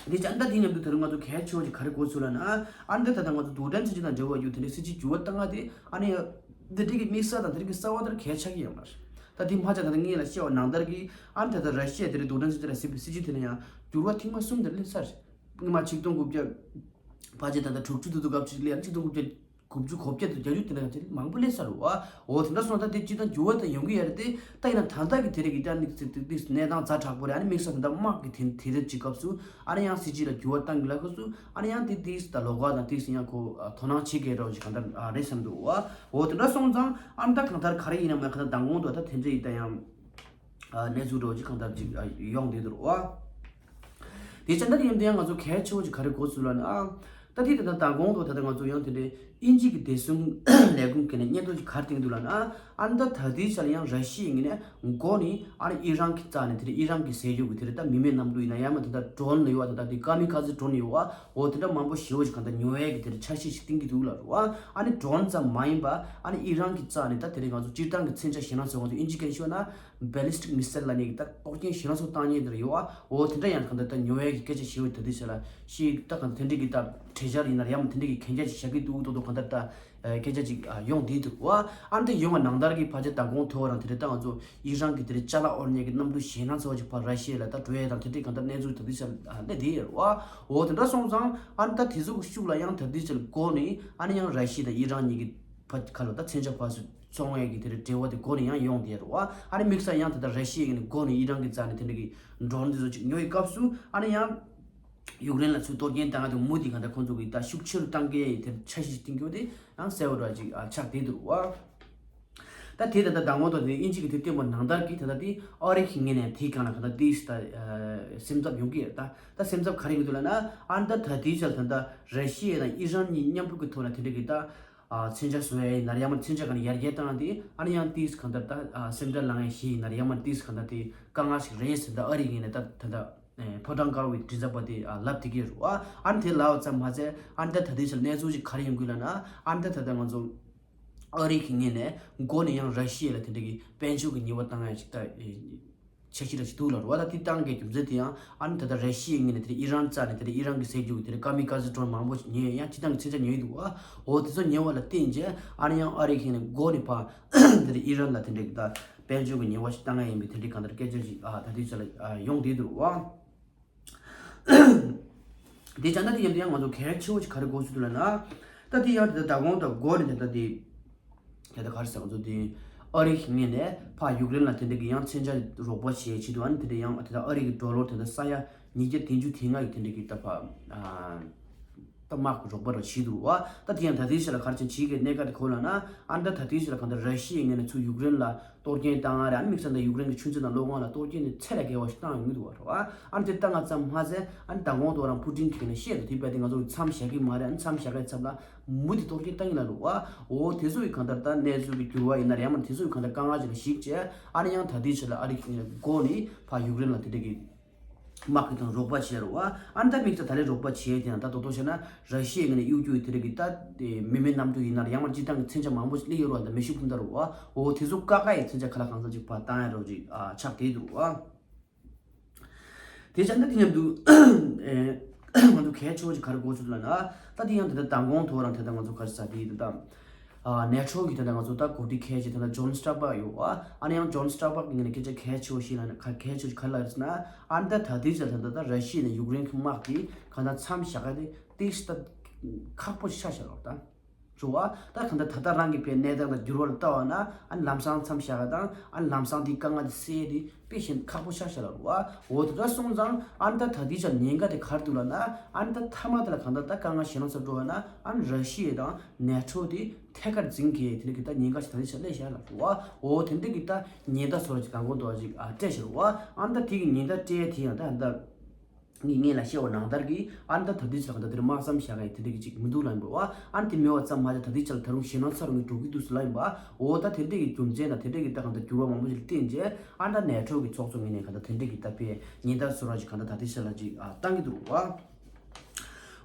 དེ་ཙང་ད་དེ་མཉམ་དུ་ད་རུང་ང་ཚོ་གལ་ཆེ་བ་ཅིག་ག་རེ་གོ་ཚུལ་ལབ་ན། ཨ་ནི་ད་ད་ང་ཚོ་རྡུལ་ཕྲན་མཚོན་ཆ་དང་འབྲེལ་བ་ཡོད་དེ་འདྲའི་སྲིད་ཇུས་འགྱུར་བ་བཏང་ཡ་དེ་ཨ་ནི་འདི་འདྲ་གི་དམིགས་བསལ་དང་དེ་འདྲ་གི་གསར་པ་དེར་གལ་ཆགས་ཀྱི་ཡོད་མ་རེད། ད་དེ་མ་ཆགས་ད་ད་ངས་ལ་བཤད་པ་ནང་ལྟར་གྱི་ཨ་ནི་ད་ད་ར་ཤི་ཡ་དེ་རིང་རྡུལ་ཕྲན་མཚོན་ཆ་ལ་ཟིན་པའི་སྲིད་ཇུས་དེ་ལ་ཡང་འགྱུར་བ་ཐེངས་མ་གསུམ་དེ་སླེབས་ཚར་རེད། སྔོན་མ་ཆིག་སྟོང་དགུ་བརྒྱ་ཕལ་ཆེར་ད་ད་དྲུག་ཅུ་དེ་ཚོ་སྐབས་ཅིག་ལ་ཡང་ཆིག་སྟོང་དགུ་བརྒྱ་དགུ་བཅུ་གོ་བརྒྱད་དང་བརྒྱད་ཅུ་དེ་འདྲ་ཡང་དེ་མང་པོ་སླེབས་ཚར་རེད་བ། འོ་དེ་འདྲ་སོང་ད་དེ་སྤྱིར་བཏང་འགྱུར་བ་དེ་ཡོང་གི་ཡོད་རེད་དེ། ད་ཡིན་ན་ད་ལྟ་གི་དེ་རིང་གི་ད་ནི་དེ་དེ་གནས་སྟངས་ཛ་དྲག་པོ་རེད། ཨ་ནི་དམིགས་བསལ་ད་ལྟ་དམག་གི་དེ་དེ་དེབ་ཅིག་སྐབས་སུ་ཨ་ནི་ཡང་སྲིད་ཇུས་ལ་འགྱུར་བ་བཏང་གི་ལ་སྐབས་སུ་ཨ་ནི་ཡང་དེ་དེ་ད་ལོགས་ཀ་དང་དེ་ཡང་ཁོ་དོ་སྣང་བྱེད་དགོས་རོགས་ཅིག་གང་ལྟར་རེད་བསམ་འདུག་བ། འོ་དེ་འདྲ་སོང་ཙང་ཨ་ནི་ད་གང་ལྟར་ག་རེ་ཡིན་ན་མ་གང་ལྟར་མདང་དགོང་དུ་ད་དེ་འདྲ་ཡིན་ད་ཡང་གནས་ཚུལ་འདྲ་བོ་ཅིག་གང་ལྟར་ཅིག་ཡོང་བསྡད་འདུག་བ། དེ་ཙང་ད་དེ་ཡིན་དུས་ཡང་ང་ཚོ་གལ་ཆེ་བོ་ཅིག་ག་རེ་གོ་ཚུལ་ལབ་ན། ད་དེ་ད་ལྟ་མདང་དགོང་དུ་ད་ལྟ་ང་ཚོ་ཡང་དེ་འདྲའི་དབྱིན་ཇི་གི་བདེ་སྲུང་ལས་ཁུངས་ཀྱི་ནས་སྙན་ཐོ་ཅིག་ག་རེ་བཏིང་འདུག་ལབ་ན། ཨ་ནི་ད་ད་ལྟའི་ཆར་ཡང་ར་ཤི་ཡའི་ངོས་ནས་མགོ་ནས་ཨ་ནི་ཨི་རན་གྱི་རྩ་ནས་དེ་འདྲའི་ཨི་རན་གྱི་ཟས་རྒྱུ་གི་དེ་འདྲའི་ད་མི་མེད་གནམ་གྲུ་ཡིན་ན་ཡང་མིན་ད་ལྟ་ཌོ་རོན་ལ་ཡོད་པ་ད་ལྟ་དེ་ཀ་མི་ཁ་ཛི་ཌོ་རོན་ཡོད་པ། འོ་དེ་འདྲ་མང་པོ་ཞེ་པོ་ཅིག་གང་ལྟར་ཉོ་ཡས་ཀྱི་དེ་འདྲའི་འཆར་གཞི་ཞིག་བཏིང་གི་འདུག་ལབ་རེད་བ། ཨ་ནི་ཌོ་རོན་ཙམ་མ་ཡིན་པ་ཨ་ནི་ཨི་རན་གྱི་རྩ་ནས་ད་དེ་རིང་ང་ཚོ་སྤྱིར་བཏང་གི་མཚོན་ཆ་ཞེད་སྣང་ཚ་བོ་ང་ཚོ་དབྱིན་ཇི་སྐད་ཤོད་ན། Ballistic missile ལབ་ནས་ད་གཏོར་སྐྱོན་ཞེད་སྣང་ཚ་བོ་བཏང་མཁན་དེ་འདྲ་ཡོད་བ། འོ་དེ་འདྲ་ཡང་གང་ལྟར་ད་ཉོ་ཡས་ཀྱི་སྐད་ཆ་ཞེ་པོ་ད་དེ་ཆ་ལ་ཤི་ད་གང་ལྟར་དེ་འདྲ་གི་ད་གྲོས་འཆར་ཡིན་ན་ཡང་དེ་འདྲ་གི་གན་རྒྱ་ཞིག་བཞག་གི་འདུག་འདུག་འདུག་གང་ལྟར་ད་སྐད་ཆ་ཅིག་ཡོང་བསྡད་འདུག་བ། ཨ་འདྲ་ཡོང་བ་ནང་ལྟར་གྱི་ཕལ་ཆེར་མདང་དགོང་ཐོ་རང་དེ་རིང་ད་ང་ཚོ་ཨི་རན་གྱི་དེ་རིང་ཅ་ལག་དབོར་མཁན་གྱི་གནམ་གྲུ་ཞེད་སྣང་ཚ་བོ་ཅིག་ཕར་ར་ཤི་ཡ་ལ་ད་འགྲོ་ཡས་དང་དེ་འདྲའི་གང་ལྟར་གནས་ཚུལ་ད་དེ་ཆ་སླེབས་བསྡད་ཡོད་རེད་བ། འོ་དེ་འདྲ་སོང་ཙང་ཨ་ནི་ད་དེ་ཚོ་གི་ཤུགས་ལ་ཡང་ད་དེ་ཆ་ལ་མགོ་ནས་ཨ་ནི་ཡང་ར་ཤི་ཡ་དང་ཨི་རན་གཉིས་ཀྱི་ཕ་ཁ་ལོ་ད་མཚོན་ཆ་ཕར་ཚུར་བཙོང་ཡས་ཀྱི་དེ་རིང་འབྲེལ་བ་དེ་མགོ་ནས་ཡང་ཡོང་བསྡད་རེད་བ། ཨ་ནི་དམིགས་བསལ་ཡང་ད་ལྟ་ར་ཤི་ཡ་གི་ནས་མགོ་ནས་ཨི་རན་གྱི་རྩ་ནས་དེ་འདྲ་གི་ཌོ་རོན་དེ་ཚོ་ཅིག་ཉོ་ཡི་སྐབས་སུ་ཨ་ནི་ཡང་ཡུཀ་རེན་ལ་ཚུར་གཏོར་སྐྱོན་བཏང་ཡ་དེ་མུ་མཐུད་གང་ལྟར་ཁོང་ཚོ་གི་ད་ཤུགས་ཆེ་རུ་བཏང་གི་ཡ་ཡི་དེ་འཆར་གཞི་ཅིག་བཏིང་རྒྱུ་དེ་ཡང་གསལ་བོ་འདྲ་ཅིག་ཆགས་བསྡད་འདུག་བ། ད་དེ་ད་ལྟ་མདང་དགོང་དང་དེ་དབྱིན་ཇི་གི་དེ་བཏོན་པ་ནང་ལྟར་གྱི་ད་ལྟ་དེ་ཨ་རི་གི་ངོས་ནས་དེའི་སྒང་ལ་གང་ལྟར་དེ་ད་སེམས་འཚབ་ཡོང་གི་ཡོད། ད་ད་སེམས་འཚབ་ག་རེ་ཡོང་གི་འདུག་ལབ་ན། ཨ་ནི་ད་ད་དེའི་ཆར་ད་ལྟ་ར་ཤི་ཡ་དང་ཨི་རན་གཉིས་མཉམ་རུབ་ཀྱི་ཐོག་ལ་དེ་འདྲ་གི་ད། ཨ། མཚོན་ཆ་བཟོ་ཡ་ཡིན་ན་ཡང་མིན་མཚོན་ཆ་ག་ནས་ཡར་རྒྱས་བཏང་ཡ་དེ་ཨ་ནི་ཡང་ཏིས་གང་ལྟར་ད་ཨ་སེམས་ཁྲལ་ལངས་ཡ་ཞིག་ཡིན་ན་ཡང་མིན་ཏིས་གང་ལྟར་དེ་དཀའ་ངལ་ཞིག་རེད་ཟེར། ད་ཨ་རི་ཡིན་ན་ད་ད་ད་ཕོ་བྲང་དཀར་པོའི་མགྲིན་ཚབ་པ་དེ་ཨ་ལབ་བསྡད་ཀྱི་ཡོད་རེད་བ། ཨ་ནི་དེ་ལབ་པ་ཙམ་མ་ཟད་ཨ་ནི་ད་ད་ལྟའི་ཆར་གནས་ཚུལ་ཞིག་ག་རེ་ཡོང་གི་ལབ་ན། ཨ་ནི་ད་ད་ལྟ་ང་ཚོ་ཨ་རི་གི་ངོས་ནས་མགོ་ནས་ཡང་ར་ཤི་ཡ་ལ་དེ་འདྲ་གི་དཔལ་འབྱོར་གྱི་ཉེས་པ་བཏང་ཡ་ཞིག་ད། འཆར་གཞི་ར་ཞིག་འདུག་ལབ་རེད་བ། ད་དེ་བཏང་གི་རྒྱུ་མཚན་དེ་ཡང་ཨ་ནི་ད་ལྟ་ར་ཤི་ཡའི་ངོས་ནས་དེ་ཨི་རན་རྩ་ནས་དེ་ཨི་རན་གྱི་ཟས་རྒྱུ་གི་དེ་ཀ་མི་ཀ་ཛི་ཌོ་རོན་མང་པོ་ཉོས་ཡང་སྤྱིར་བཏང་གི་མཚོན་ཆ་ཉོས་འདུག་བ། འོ་དེ་ཚོ་ཉོས་པ་ལ་བརྟེན་བྱས་ཨ་ནི་ཡང་ཨ་རི་གི་ནས་མགོ་ནས་ཕར་དེ་ཨི་རན་ལ་དེ་འདྲ་གི་ད་དཔལ་འབྱོར་གྱི་ཉེས་པ་ཞིག་བཏང་ཡ་ཡིན་པའི་དེ་འདྲའི་གང་ལྟར་སྐད་ཆ་ཞིག་ཨ་ད་དེ་ཚོ་ལ་ཨ་ཡོང་བསྡད་འདུག་བ། དེ་བྱས་ན་དེ་ཡིན་དུས་ཡང་ང་ཚོ་གལ་ཆེ་བོ་ཞིག་ག་རེ་གོ་ཚུལ་འདུག་ལབ་ན། ད་དེ་ཡང་དེ་ད་མདང་དགོང་དང་མགོ་ནས་དེ་ད་དེ་དེ་ད་ག་རེ་ཟེར། ང་ཚོ་དེ་ཨ་རི་གི་ངོས་ནས་ཕར་ཡུཀ་རེན་ལ་དེ་འདྲ་གི་ཡང་མཚོན་ཆ་རོགས་པ་བྱེད་ཆེད་དུ་ཨ་ནི་དེ་འདྲ་ཡང་དེ་ད་ཨ་རི་གི་ཌོ་ལར་དེ་ད་ས་ཡ་ཉིས་བརྒྱ་བདུན་ཅུ་དེ་ལྔ་ཡི་དེ་འདྲ་གི་ད་ཕར་ཨ་ད་དམག་གི་རོགས་པ་རོགས་བྱེད་འདུག་བ། ད་དེ་ཡང་ད་ལྟའི་ཆ་ལ་ག་རེ་བྱེད་ཀྱི་གནད་འགག་དེ་ག་རེ་ལབ་ན། ཨ་ནི་ད་ད་ལྟའི་ཆ་ལ་གང་ལྟར་ར་ཤི་ཡའི་ངོས་ནས་ཚུར་ཡུཀ་རེན་ལ་གཏོར་སྐྱོན་བཏང་ཡ་རེད། ཨ་ནི་དམིགས་བསལ་ད་ཡུཀ་རེན་གྱི་ཆུ་མཛོད་དང་གློག་ཁང་ལ་གཏོར་སྐྱོན་དེ་ཚད་ལས་བརྒལ་བ་ཞིག་བཏང་ཡོང་གི་འདུག་བ་རེད་བ། ཨ་ནི་དེ་བཏང་ཡ་ཙམ་མ་ཟད་ཨ་ནི་མདང་དགོང་དུ་རང་པུ་ཏིན་གྱིས་ནས་བཤད་འདུག་དེ་རྦད་དེ་ང་ཚོ་མཚམས་བཞག་གི་མ་རེད། ཨ་ནི་མཚམས་བཞག་གི་ཚབ་ལ་མུ་མཐུད་གཏོར་སྐྱོན་བཏང་གི་ལབ་འདུག་བ། འོ་དེ་ཚོ་ཡི་གང་ལྟར་ད་གནས་ཚུལ་གྱི་འགྱུར་བ་ཡིན་ན་རེད། ཡང་མིན་དེ་ཚོ་ཡི་གང་ལྟར་དཀའ་ངལ་ཅིག་ལ་གཞིགས་བྱས་ཨ་ནི་ཡང་ད་ལྟའི་ཆ་ལ་ཨ་རི་གི་མགོ་ནས་ཕར་ཡུཀ་རེན་ལ་དེ་འདྲ་གི་ དམག་གི་དང་རོགས་པ་བྱས་རོ་བ། ཨ་ནི་ད་དམིགས་ད་ད་ལས་རོགས་པ་བྱས་དེ་ཡང་ད་དོ་དོ་བྱས་ན་ར་ཤི་ཡའི་ངོས་ནས་གཡོ་སྒྱུ་ཡི་དེ་རིགས་ཀྱི་ད་དེ་མི་མེད་གནམ་གྲུ་ཡིན་ན་ཡང་མ་སྤྱི་བཏང་གི་མཚོན་ཆ་མང་པོ་སླེབས་ཡོད་རོ་བ། ད་མེ་ཤུགས་འཕུར་མདའ་རོ་བ། འོ་དེ་ཚོ་ཀ་ཀ་ཡི་མཚོན་ཆ་ཁ་ལག་གང་ཚང་ཅིག་ཕར་བཏང་ཡ་རོ་ཅིག་ཨ་ཆགས་བསྡད་འདུག་བ། དེ་ཆ་ན་དེ་མཉམ་དུ་ཨེ་ང་ཚོ་གལ་ཆེ་བོ་ཅིག་ག་རེ་གོ་ཆོད་ལ་ན། ད་དེ་ཡང་དེ་ད་མདང་དགོང་ཐོག་རང་དེ་ད་ང་ཚོ་ག་རེ་ཟ་དེ་དེ་ད་ཨ་ནེ་ཊོ་གི་དེ་ད་ང་ཚོ་ད་གོ་སྒྲིག་གལ་ཆེ་དེ་ད་ཇོན་སི་ཊོལ་པག་ཡོད་ཨ། ཨ་ནི་ཡང་ཇོན་སི་ཊོལ་པག་གི་ངོས་ནས་སྐད་ཆ་གལ་ཆེ་བོ་ཞིག་ལ་ན་ག་གལ་ཆེ་བོ་ཅིག་ག་རེ་ལབ་ཟེར་ན། ཨ་ནི་ད་ད་དེ་ཆ་ད་ད་ད་ར་ཤི་ཡ་ནས་ཡུཀ་རེན་གི་དམག་དེ་ག་ད་མཚམས་བཞག་ག་དེ་ཏིག་ད་ཁག་པོ་ཆགས་ཤག་ལོ་ད། རེད་བ། ད་གང་ལྟར་ད་ལྟ་རང་གི་བའི་གནས་སྟངས་དང་འགྱུར་བ་ལ་ལྟ་བ་ན་ཨ་ནི་ལམ་སང་མཚམས་བཞག་ག་དང་ཨ་ནི་ལམ་སང་དེའི་དཀའ་ངལ་དེ་སེལ་ཏེ་དཔེ་ཞིག་ཁག་པོ་ཆགས་ཤག་ལ་རེད་བ། འོ་དེ་འདྲ་སོང་ཙང་ཨ་ནི་ད་ད་ལྟའི་ཆར་ཉེན་ཁ་དེ་ག་རེ་འདུག་ལབ་ན། ཨ་ནི་ད་མཐའ་མ་དེ་ལ་གང་ལྟར་ད་དཀའ་ངལ་ཞེད་སྣང་ཚ་འགྲོ་བ་ན་ཨ་ནི་ར་ཤི་ཡ་དང་ནེ་ཊོ་དེ་ཐད་ཀར་འཛིང་གི་དེ་འདྲ་གི་ད་ཉེན་ཁ་ཞིག་ད་ལྟའི་ཆར་སླེབས་ཤག་ལ་རེད་བ། འོ་དེ་འདྲ་གི་ད་ཉེན་བརྡ་བཟོ་འདྲ་ཅིག་དང་པོ་འདུག་ཅིག་ཨ་སྤྲད་ཤག་རེད་བ། ཨ་ནི་ད་དེ་གི་ཉེན་བརྡ་སྤྲད་དེ་ཡང་ད་ད། ངས་ངས་ལ་བཤད་པ་ནང་ལྟར་གྱི་ཨ་ནི་ད་ད་ལྟའི་ཆར་གང་ལྟར་དེར་དམག་མཚམས་བཞག་ག་ཡི་དེ་འདྲ་གི་ཅིག་མི་འདུག་ལབ་ཡིན་པ། ཨ་ནི་དེ་མེད་པ་ཙམ་མ་ཟད་ད་ལྟའི་ཆར་ད་རུང་ཞེད་སྣང་ཚ་རུ་ངས་འགྲོ་གི་འདུག་ཟེར་ལབ་ཡིན་པ། འོ་ད་དེ་འདྲ་གི་རྒྱུ་མཚན་དང་དེ་འདྲ་གི་ད་གང་ལྟར་འགྱུར་བ་མང་པོ་ཞིག་བསྟན་རྗེས་ཨ་ནི་ད་ནེ་ཊོ་གི་ཚོགས་གཙོ་ངོས་ནས་གང་ལྟར་དེ་འདྲ་གི་ད་དཔེ་ཉེན་བརྡ་བཟོ་འདྲ་ཅིག་གང་ལྟར་ད་ལྟའི་ཆར་ལ་ཅིག་ཨ་བཏང་གི་འདུག་བ།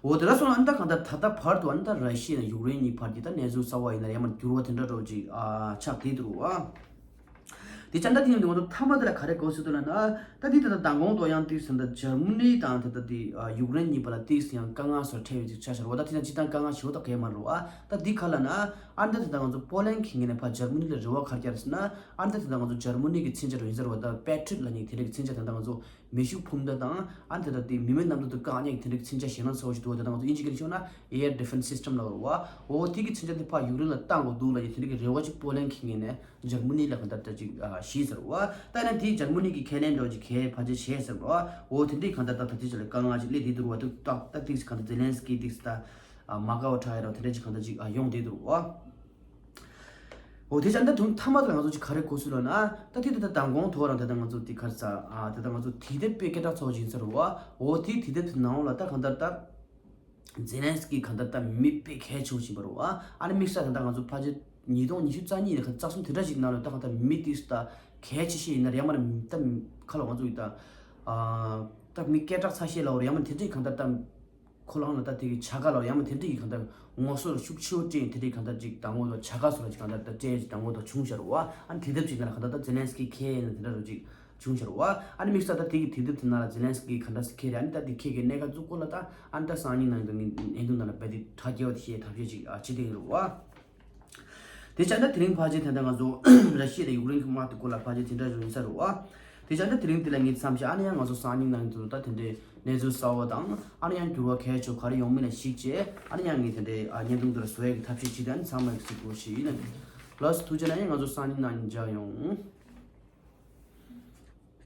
འོ་དེ་འདྲ་སོང་ཨ་ནི་ད་གང་ལྟར་ད་ལྟ་བར་དུ་ཨ་ནི་ད་ར་ཤི་ཡ་དང་ཡུཀ་རེན་གཉིས་བར་གྱི་ད་གནས་ཚུལ་གསར་བ་ཡིན་ན་ཡང་མར་འགྱུར་བ་དེ་འདྲ་འདྲ་ཅིག་ཨ་ཆགས་བསྡད་འདུག་བ། དེ་ཆ་འདྲ་དེ་ཡང་དེ་ང་ཚོ་མཐའ་མ་དེ་ལ་ག་རེ་གོ་སྲིད་འདུག་ལབ་ན། ད་དེ་ད་ལྟ་མདང་དགོང་དུ་ཡང་ཏིག་ཟེར་ད་འཇར་མ་ནི་དང་དེ་ད་དེ་ཡུཀ་རེན་གཉིས་བར་ལ་ཏིག་ཡང་དཀའ་ངལ་སོགས་འཕྲད་ཡོད་ཅིག་ཆ་བཞག་རེད་བ། ད་དེ་ད་སྤྱི་བཏང་དཀའ་ངལ་ཞེ་པོ་ད་གས་མ་རེད་བ། ད་འདི་ག་ལབ་ན་ཨ་འདྲ་དེ་ད་ང་ཚོ་པོ་ལན་གྱི་ངོས་ནས་ཕར་འཇར་མ་ནི་ལ་རེ་བ་ག་རེ་བརྒྱབ་རེད་ཟེར་ན། ཨ་འདྲ་དེ་ད་ང་ཚོ་འཇར་མ་ནི་གི་མཚོན་ཆ་རེད་ཡིན་ཟེར་བ། ད་པེ་ཊི་རི་ཡོཊ་ལབ་མཁན་དེ་འདྲ་གི་མཚོན་ཆ་དེ་ད་ང་ཚོ་མེ་ཤུགས་འཕུར་མདའ་དང་ཨ་འདྲ་དེ་ད་དེ་མི་མེད་གནམ་གྲུ་དེ་བཀག་མཁན་དེ་འདྲ་གི་མཚོན་ཆ་ཞེད་སྣང་ཚ་བོ་ཞིག་འདུག་བ། དེ་ད་ང་ཚོ་དབྱིན་ཇི་སྐད་ནས་ཤོད་ན་air defense system ལབ་རེད་བ། འོ་དེ་གི་མཚོན་ཆ་དེ་ཕར་ཡུཀ་རེན་ལ་བཏང་དགོས་འདུག་ལབ་ཡ་དེ་འདྲ་གི་རེ་བ་ཅིག་པོ་ལན་གྱི་ངོས་ནས་འཇར་མ་ནི་ལ་གང་ལྟར་ཅིག་ཨ་བཞེས་ཟེར་བ། ད་ནི་དེའི་འཇར་མ་ནི་གི་ཁས་ལེན་འདྲ་བོ་ཅིག་གས་ཕལ་ཆེར་བྱས་ཟེར་བ། འོ་དེ་འདྲའི་གང་ལྟར་ད་ད་ལྟའི་ཆ་ལ་དཀའ་ངལ་ཅིག་སླེབས་བསྡད་འདུག་བ། ད་ད་ཏིག་ཙམ་གང་ལྟར་ཛེ་ལན་སི་ཀི་ཏིག་ཙམ་ད་ཨ་མ་དགའ་བ་དྲག་ཡ་ར་དེ་འདྲ་ཅིག་གང་ལྟར་ཅིག་ཨ་ཡོང་བསྡད་འདུག་བ། འོ་དེ་ཆ་འདི་དུང་མཐའ་མ་དེ་ང་ཚོ་ཅིག་ག་རེ་གོ་སྲིད་ལབ་ན། ད་དེ་ད་ད་མདང་དགོང་ཐོག་རང་དེ་ད་ང་ཚོ་དེ་ག་རེ་ཟ་ཨ་དེ་ད་ང་ཚོ་དུས་དེབ་དཔེ་སྐད་གྲགས་ཚ་བོ་ཅིག་ཡིན་ས་རེད་བ། འོ་དེ་དུས་དེབ་དེ་ནང་ལ་ད་གང་ལྟར་ད། ཛེ་ལན་སི་ཀི་གང་ལྟར་ད་མི་དཔེ་གལ་ཆེ་བོ་ཞིག་ཡིན་པ་རེད་བ། ཨ་ནི་དམིགས་བསལ་ད་ང་ཚོ་ཕལ་ཆེར་ཉིས་སྟོང་ཉི་ཤུ་རྩ་གཉིས་ནས་ཁ་རྩ་གསུམ་དེ་འདྲ་ཞིག་ནང་ལ་ད་གང་ལྟར་མི་དེ་ད་གལ་ཆེ་ཤོས་ཡིན་ན་རེད་མ་རེད་ད་ཁ་ལ་ང་ཚོ་ཡི་ད་ཨ་ད་མི་སྐད་གྲགས་ཚ་ཤོས་ལ་རེད་མ་རེད་དེ་འདྲའི་གང་ལྟར་ད་ཁོ་རང་ལ་ད་དེ་གི་བྱ་དགའ་ལ་རེད་མ་རེད་དེ་འདྲའི་གང་ལྟར་ངོ་སོ་ལ་ཤུགས་ཆེ་བོ་སྤྲད་དེ་འདྲའི་གང་ལྟར་ཅིག་ད་ངོ་ལ་བྱ་དགའ་སོགས་ལ་ཅིག་གང་ལྟར་ད་སྤྲད་ཅིག་ད་ངོ་ད་བྱུང་ཤར་བ། ཨ་ནི་དེ་དེབ་ཅིག་ནང་ལ་གང་ལྟར་ད་ཛེ་ལན་སི་ཀི་ཁས་ཡིན་ན་དེ་འདྲ་རུ་ཅིག་བྱུང་ཤར་བ། ཨ་ནི་དམིགས་བསལ་ད་དེ་གི་དུས་དེབ་དེ་ནང་ལ་ཛེ་ལན་སི་ཀི་ག་འདྲ་སེ་ཁེ་རེད། ཨ་ནི་ད་དེ་ཁེ་གི་གནད་ཁ་བཙུགས་སྐོར་ལ་ད་ཨ་ནི་ད་སང་ཉིན་ནང་དུ་ངས་བརྙན་ཐུང་ནང་ལ་རྦད་དེ་ཁྲ་རྒྱས་པ་དེ་ཤེས་ཐབས་ཤེས་ཅིག་ཨ་བྱེད་དེ་ཡིན་རུ་བ། དེ་ཆ་འདྲ་དེ་རིང་ཕལ་ཆེར་དེ་འདྲ་ང་ཚོ་ར་ཤི་ཡ་དང་ཡུཀ་རེན་གྱི་དམག་དེ་སྐོར་ལ་ཕལ་ཆེར་དེ་འདྲ་རུ་ཡིན་ས་རུ་བ། དེ་ཆ་འདྲ་དེ་རིང་དེ་ལ་ངས་མཚམས་བཞག་ཨ་ནི་ཡང་ང་ཚོ་སང་ཉིན་ནང་དུ་ད་དེ་འདྲའི་གནས་ཚུལ་གསར་བ་དང་ཨ་ནི་ཡང་འགྱུར་བ་གལ་ཆེ་ག་རེ་ཡོང་མིན་ལ་གཞིགས་བྱས་ཨ་ནི་ཡང་ངས་དེ་འདྲའི་ཨ་བརྙན་ཐུང་དེ་ལ་བཟོ་ཡ་གི་ཐབས་ཤེས་བྱེད་དེ་ཨ་ནི་ཚང་མ་གི་གཟིགས་སྐོར་ཞིག་ཡིན་ན། ལགས་སོ་ཐུགས་རྗེ་གནང་། ཡང་ང་ཚོ་སང་ཉིན་ནང་ཉིན་མཇལ་ཡོང་།